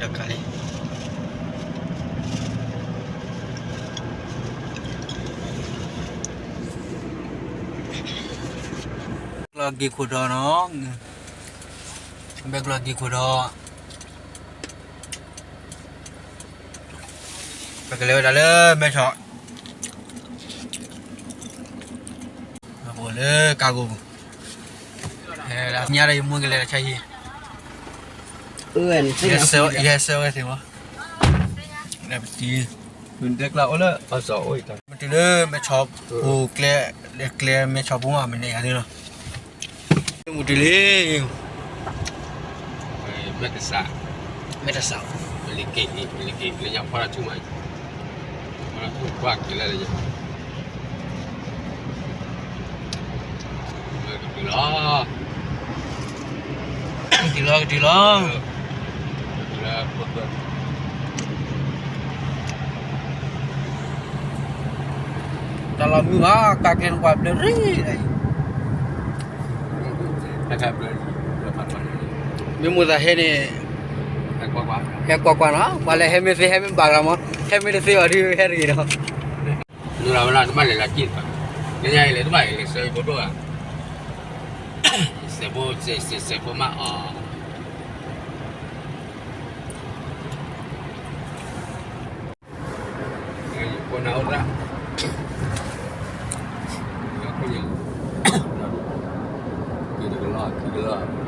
တကးလံ, ကျီၢ်က့ၤခိၣ်ဒီးနီၤ, ဘဲကျီၢ်က့ၤခိၣ်ဒီး, ပကလဲၤဝဲဒၣ်လၢမဲဆီး, အိၣ်လၢကါဂိၢ်ပူၤ, ညါဒီးယမူကလဲၤတၢ်ဆါဟံၣ်, ယဟဲဆၢဝဲသ့ၣ်မး, ပတံၤ, မတုၤလၢမဲဆီးပူၤကျဲ, ကျဲမဲဆီးပူၤမး မန့ၢ်ယၤန့ၣ်လီၤ, မုၢ်တုၤလံ, မဲတစး, မဲတစး, လံၤက့ၤ, လံၤက့ၤလၢညါဖီလာ်ဆူၣ်မး, ဖီလာ်ဆူၣ်ကွၢ်က့ၤလၢ, ကတုၤလီၤ, ကတုၤလီၤ, ကတုၤလီၤ, တၢ်လီၢ်မုာ်ဘၣ် ကးကျဲနကွၢ်ဘျၢရံၣ်, မ့ၢ်မိၣ်သးဟဲန့ၣ်, ဟဲကွၢ်ကွၢ်နီၤ, ပှၤလၢဟဲမ့ၢ်သ့ဟဲမ့ၢ်ဘၣ်ဂၤမး, ဟဲမ့ၢ်တသ့ဘၣ်ဒီးဟဲတဂ့ၤဒီး, နုာ်လီၤဝဲလီၤ တဘၣ်လဲၤလီၤက့ၢ်တပၤ, လၢညါအံၤလဲၤတဘၣ်လဲၤဆၢဖိဒိၣ်ဧါ, စဲးဖိ, စဲးဖိမးအီၤ ယဖိနၢ်အိၣ်ရၣ်, ယဖိန့ၣ်, က့ၤတကလီၢ် ခံကလီၢ်